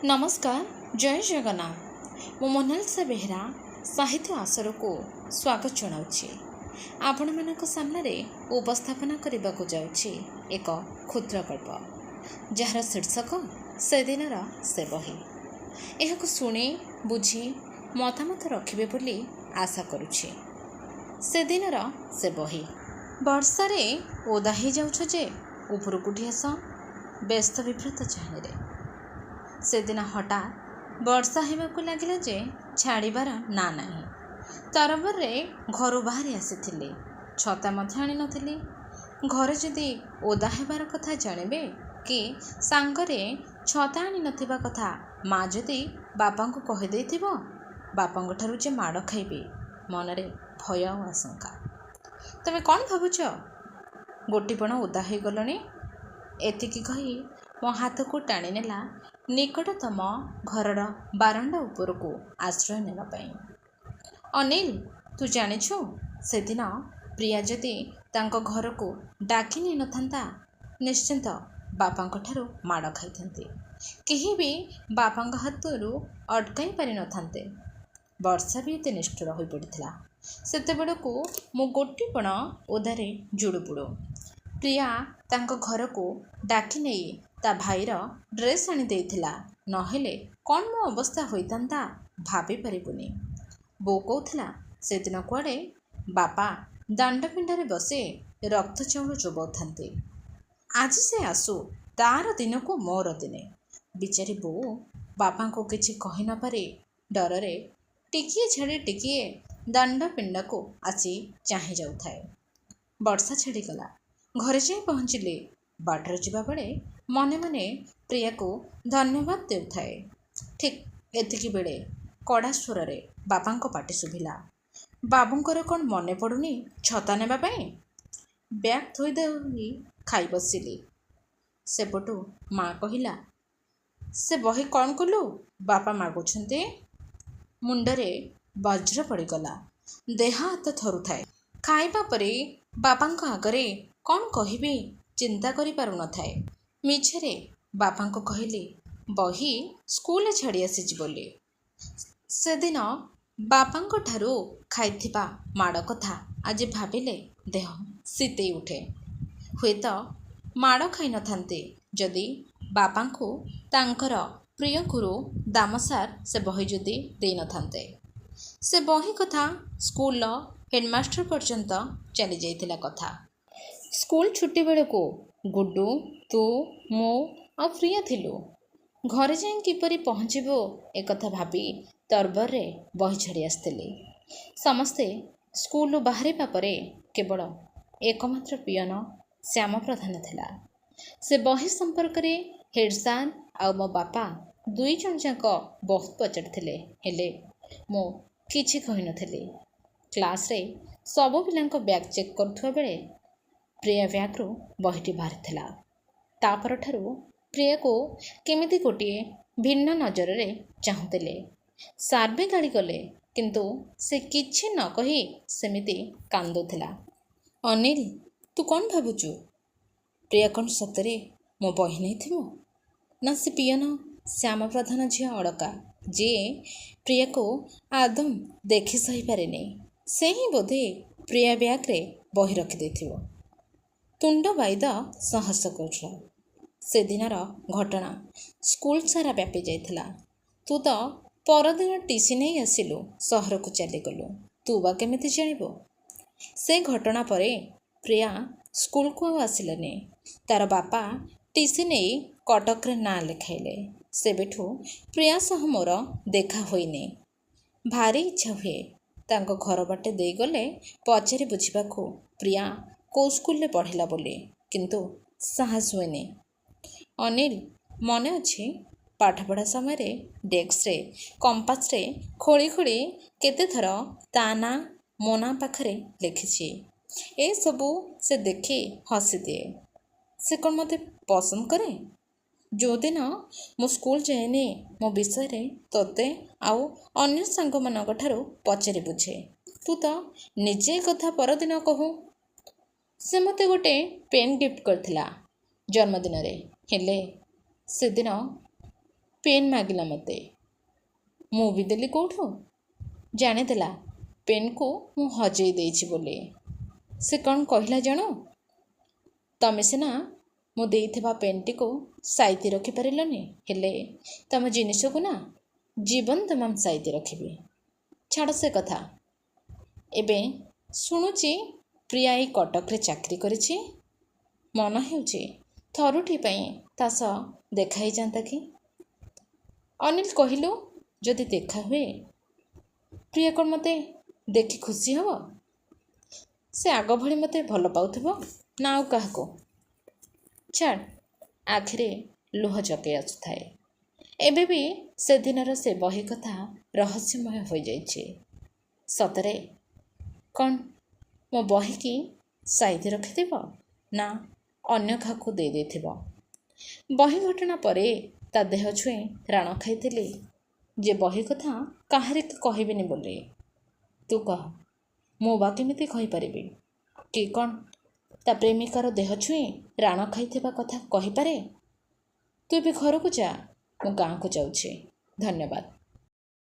ନମସ୍କାର, ଜୟ ଜଗନ୍ନାଥ। ମୁଁ ମୋନାଲିସା ବେହେରା ସାହିତ୍ୟ ଆସରକୁ ସ୍ୱାଗତ ଜଣାଉଛି। ଆପଣମାନଙ୍କ ସାମ୍ନାରେ ଉପସ୍ଥାପନା କରିବାକୁ ଯାଉଛି ଏକ କ୍ଷୁଦ୍ର ଗଳ୍ପ, ଯାହାର ଶୀର୍ଷକ ସେଦିନର ସେ ବହି। ଏହାକୁ ଶୁଣି ବୁଝି ମତାମତ ରଖିବେ ବୋଲି ଆଶା କରୁଛି। ସେଦିନର ସେ ବହି। ବର୍ଷାରେ ଓଦା ହେଇଯାଉଛ ଯେ, ଉପରକୁ ଉଠି ଆସ। ବ୍ୟସ୍ତ ବିବ୍ରତ ଚାହାଣୀରେ। ସେଦିନ ହଠାତ୍ ବର୍ଷା ହେବାକୁ ଲାଗିଲା ଯେ ଛାଡ଼ିବାର ନାଁ ନାହିଁ। ତରବରରେ ଘରୁ ବାହାରି ଆସିଥିଲି। ଛତା ମଧ୍ୟ ଆଣିନଥିଲି। ଘରେ ଯଦି ଓଦା ହେବାର କଥା ଜାଣିବେ କି ସାଙ୍ଗରେ ଛତା ଆଣିନଥିବା କଥା ମା ଯଦି ବାପାଙ୍କୁ କହିଦେଇଥିବ, ବାପାଙ୍କଠାରୁ ଯେ ମାଡ଼ ଖାଇବି, ମନରେ ଭୟ ଆଉ ଆଶଙ୍କା। ତମେ କ'ଣ ଭାବୁଛ? ଗୋଟିପଣ ଓଦା ହୋଇଗଲଣି। ଏତିକି କହି ମୋ ହାତକୁ ଟାଣିନେଲା ନିକଟତମ ଘରର ବାରଣ୍ଡା ଉପରକୁ ଆଶ୍ରୟ ନେବା ପାଇଁ। ଅନିଲ, ତୁ ଜାଣିଛୁ, ସେଦିନ ପ୍ରିୟା ଯଦି ତାଙ୍କ ଘରକୁ ଡାକି ନେଇନଥାନ୍ତା, ନିଶ୍ଚିନ୍ତ ବାପାଙ୍କଠାରୁ ମାଡ଼ ଖାଇଥାନ୍ତି। କେହି ବି ବାପାଙ୍କ ହାତରୁ ଅଟକାଇ ପାରିନଥାନ୍ତେ। ବର୍ଷା ବି ଏତେ ନିଷ୍ଠୁର ହୋଇପଡ଼ିଥିଲା। ସେତେବେଳକୁ ମୁଁ ଗୋଟିପଣ ଓଦାରେ ଜୁଡ଼ୁବୁଡ଼ୁ। ପ୍ରିୟା ତାଙ୍କ ଘରକୁ ଡାକି ନେଇ ତା ଭାଇର ଡ୍ରେସ୍ ଆଣି ଦେଇଥିଲା, ନହେଲେ କ'ଣ ମୋ ଅବସ୍ଥା ହୋଇଥାନ୍ତା ଭାବି ପାରିବୁନି। ବୋଉ କହୁଥିଲା, ସେଦିନ କୁଆଡ଼େ ବାପା ଦାଣ୍ଡ ପିଣ୍ଡାରେ ବସି ରକ୍ତ ଚାଉଳ ଚୋବାଉଥାନ୍ତି। ଆଜି ସେ ଆସୁ, ତାର ଦିନକୁ ମୋର ଦିନେ। ବିଚାରୀ ବୋଉ ବାପାଙ୍କୁ କିଛି କହି ନପାରି ଡରରେ ଟିକିଏ ଛାଡ଼ି ଟିକିଏ ଦାଣ୍ଡ ପିଣ୍ଡାକୁ ଆସି ଚାହିଁ ଯାଉଥାଏ। ବର୍ଷା ଛାଡ଼ିଗଲା। ଘରେ ଯାଇ ପହଞ୍ଚିଲି। ବାଟରେ ଯିବାବେଳେ ମନେ ମନେ ପ୍ରିୟାକୁ ଧନ୍ୟବାଦ ଦେଉଥାଏ। ଠିକ୍ ଏତିକି ବେଳେ କଡ଼ା ସ୍ୱରରେ ବାପାଙ୍କ ପାଟି ଶୁଭିଲା, ବାବୁଙ୍କର କ'ଣ ମନେ ପଡ଼ୁନି ଛତା ନେବା ପାଇଁ? ବ୍ୟାଗ୍ ଥୋଇଦେଇ ଖାଇ ବସିଲି। ସେପଟୁ ମା କହିଲା, ସେ ବହି କ'ଣ କଲୁ? ବାପା ମାଗୁଛନ୍ତି। ମୁଣ୍ଡରେ ବଜ୍ର ପଡ଼ିଗଲା। ଦେହ ହାତ ଥରୁଥାଏ। ଖାଇବା ପରେ ବାପାଙ୍କ ଆଗରେ କ'ଣ କହିବି ଚିନ୍ତା କରିପାରୁନଥାଏ। ମିଛରେ ବାପାଙ୍କୁ କହିଲି, ବହି ସ୍କୁଲରେ ଛାଡ଼ି ଆସିଛି ବୋଲି। ସେଦିନ ବାପାଙ୍କଠାରୁ ଖାଇଥିବା ମାଡ଼ କଥା ଆଜି ଭାବିଲେ ଦେହ ଶୀତେଇ ଉଠେ। ହୁଏତ ମାଡ଼ ଖାଇନଥାନ୍ତି, ଯଦି ବାପାଙ୍କୁ ତାଙ୍କର ପ୍ରିୟ ଗୁରୁ ଦାମ ସାର୍ ସେ ବହି ଯଦି ଦେଇନଥାନ୍ତେ। ସେ ବହି କଥା ସ୍କୁଲର ହେଡ଼ମାଷ୍ଟର ପର୍ଯ୍ୟନ୍ତ ଚାଲିଯାଇଥିଲା କଥା। ସ୍କୁଲ ଛୁଟି ବେଳକୁ ଗୁଡୁ, ତୁ, ମୁଁ ଆଉ ପ୍ରିୟା ଥିଲୁ। ଘରେ ଯାଇ କିପରି ପହଞ୍ଚିବୁ ଏକଥା ଭାବି ତରବରରେ ବହି ଛାଡ଼ି ଆସିଥିଲି। ସମସ୍ତେ ସ୍କୁଲରୁ ବାହାରିବା ପରେ କେବଳ ଏକମାତ୍ର ପିଅନ ଶ୍ୟାମ ପ୍ରଧାନ ଥିଲା। ସେ ବହି ସମ୍ପର୍କରେ ହେଡ଼୍ ସାର୍ ଆଉ ମୋ ବାପା ଦୁଇ ଜଣ ଯାକ ବହୁତ ପଚାରିଥିଲେ, ହେଲେ ମୁଁ କିଛି କହିନଥିଲି। କ୍ଲାସ୍ରେ ସବୁ ପିଲାଙ୍କ ବ୍ୟାଗ୍ ଚେକ୍ କରୁଥିବା ବେଳେ ପ୍ରିୟା ବ୍ୟାଗ୍ରୁ ବହିଟି ବାହାରିଥିଲା। ତା ପରଠାରୁ ପ୍ରିୟାକୁ କେମିତି ଗୋଟିଏ ଭିନ୍ନ ନଜରରେ ଚାହୁଁଥିଲେ। ସାର୍ ବି ଗାଳି କଲେ, କିନ୍ତୁ ସେ କିଛି ନ କହି ସେମିତି କାନ୍ଦୁଥିଲା। ଅନିଲ, ତୁ କ'ଣ ଭାବୁଛୁ? ପ୍ରିୟା କ'ଣ ସତରେ ମୋ ବହି ନେଇଥିବ, ନା ସେ ପିଅନ ଶ୍ୟାମ ପ୍ରଧାନ ଝିଅ ଅଳକା, ଯିଏ ପ୍ରିୟାକୁ ଆଦୌ ଦେଖି ସହିପାରେନି, ସେ ହିଁ ବୋଧେ ପ୍ରିୟା ବ୍ୟାଗ୍ରେ ବହି ରଖିଦେଇଥିବ? ତୁଣ୍ଡ ବାଇଦ ସାହସ କରୁଥିଲା। ସେଦିନର ଘଟଣା ସ୍କୁଲ ସାରା ବ୍ୟାପି ଯାଇଥିଲା। ତୁ ତ ପରଦିନ ଟିସି ନେଇ ଆସିଲୁ, ସହରକୁ ଚାଲିଗଲୁ, ତୁ ବା କେମିତି ଜାଣିବୁ? ସେ ଘଟଣା ପରେ ପ୍ରିୟା ସ୍କୁଲକୁ ଆଉ ଆସିଲାନି। ତାର ବାପା ଟିସି ନେଇ କଟକରେ ନାଁ ଲେଖାଇଲେ। ସେବେଠୁ ପ୍ରିୟା ସହ ମୋର ଦେଖା ହୋଇନି। ଭାରି ଇଚ୍ଛା ହୁଏ ତାଙ୍କ ଘର ବାଟେ ଦେଇଗଲେ ପଚାରି ବୁଝିବାକୁ ପ୍ରିୟା କେଉଁ ସ୍କୁଲରେ ପଢ଼ିଲା ବୋଲି, କିନ୍ତୁ ସାହସ ହୁଏନି। ଅନିଲ, ମନେ ଅଛି, ପାଠପଢ଼ା ସମୟରେ ଡେସ୍କରେ କମ୍ପାସରେ ଖୋଳି ଖୋଳି କେତେଥର ତା ନାଁ ମୋ ନାଁ ପାଖରେ ଲେଖିଛି। ଏସବୁ ସେ ଦେଖି ହସିଦିଏ। ସେ କ'ଣ ମୋତେ ପସନ୍ଦ କରେ? ଯେଉଁଦିନ ମୁଁ ସ୍କୁଲ ଯାଏନି, ମୋ ବିଷୟରେ ତୋତେ ଆଉ ଅନ୍ୟ ସାଙ୍ଗମାନଙ୍କ ଠାରୁ ପଚାରି ବୁଝେ। ତୁ ତ ନିଜେ କଥା ପରଦିନ କହୁ। ସେ ମୋତେ ଗୋଟେ ପେନ୍ ଗିଫ୍ଟ କରିଥିଲା ଜନ୍ମଦିନରେ, ହେଲେ ସେଦିନ ପେନ୍ ମାଗିଲା ମୋତେ। ମୁଁ ବି ଦେଲି କେଉଁଠୁ? ଜାଣିଦେଲା ପେନ୍କୁ ମୁଁ ହଜେଇ ଦେଇଛି ବୋଲି। ସେ କ'ଣ କହିଲା ଜାଣୁ? ତମେ ସିନା ମୁଁ ଦେଇଥିବା ପେନ୍ଟିକୁ ସାଇତି ରଖିପାରିଲନି, ହେଲେ ତମ ଜିନିଷକୁ ନା ଜୀବନ ତମାମ ସାଇତି ରଖିବି। ଛାଡ଼ ସେ କଥା। ଏବେ ଶୁଣୁଛି ପ୍ରିୟା ଏଇ କଟକରେ ଚାକିରି କରିଛି। ମନ ହେଉଛି ଥରୁଟି ପାଇଁ ତା ସହ ଦେଖା ହେଇଯାନ୍ତା କି? ଅନିଲ, କହିଲୁ, ଯଦି ଦେଖା ହୁଏ ପ୍ରିୟା କ'ଣ ମୋତେ ଦେଖି ଖୁସି ହେବ? ସେ ଆଗ ଭଳି ମୋତେ ଭଲ ପାଉଥିବ ନା ଆଉ କାହାକୁ? ଛାଡ଼। ଆଖିରେ ଲୁହ ଜକେଇ ଆସୁଥାଏ। ଏବେ ବି ସେଦିନର ସେ ବହି କଥା ରହସ୍ୟମୟ ହୋଇଯାଇଛି। ସତରେ କ'ଣ ମୋ ବହିକି ସାଇତି ରଖିଥିବ ନା ଅନ୍ୟ କାହାକୁ ଦେଇଦେଇଥିବ? ବହି ଘଟଣା ପରେ ତା ଦେହ ଛୁଇଁ ରାଣ ଖାଇଥିଲି ଯେ ବହି କଥା କାହାରିକୁ କହିବିନି ବୋଲି। ତୁ କହ, ମୁଁ ବା କେମିତି କହିପାରିବି? କି କ'ଣ ତା ପ୍ରେମିକାର ଦେହ ଛୁଇଁ ରାଣ ଖାଇଥିବା କଥା କହିପାରେ? ତୁ ଏବେ ଘରକୁ ଯା, ମୁଁ ଗାଁକୁ ଯାଉଛି। ଧନ୍ୟବାଦ।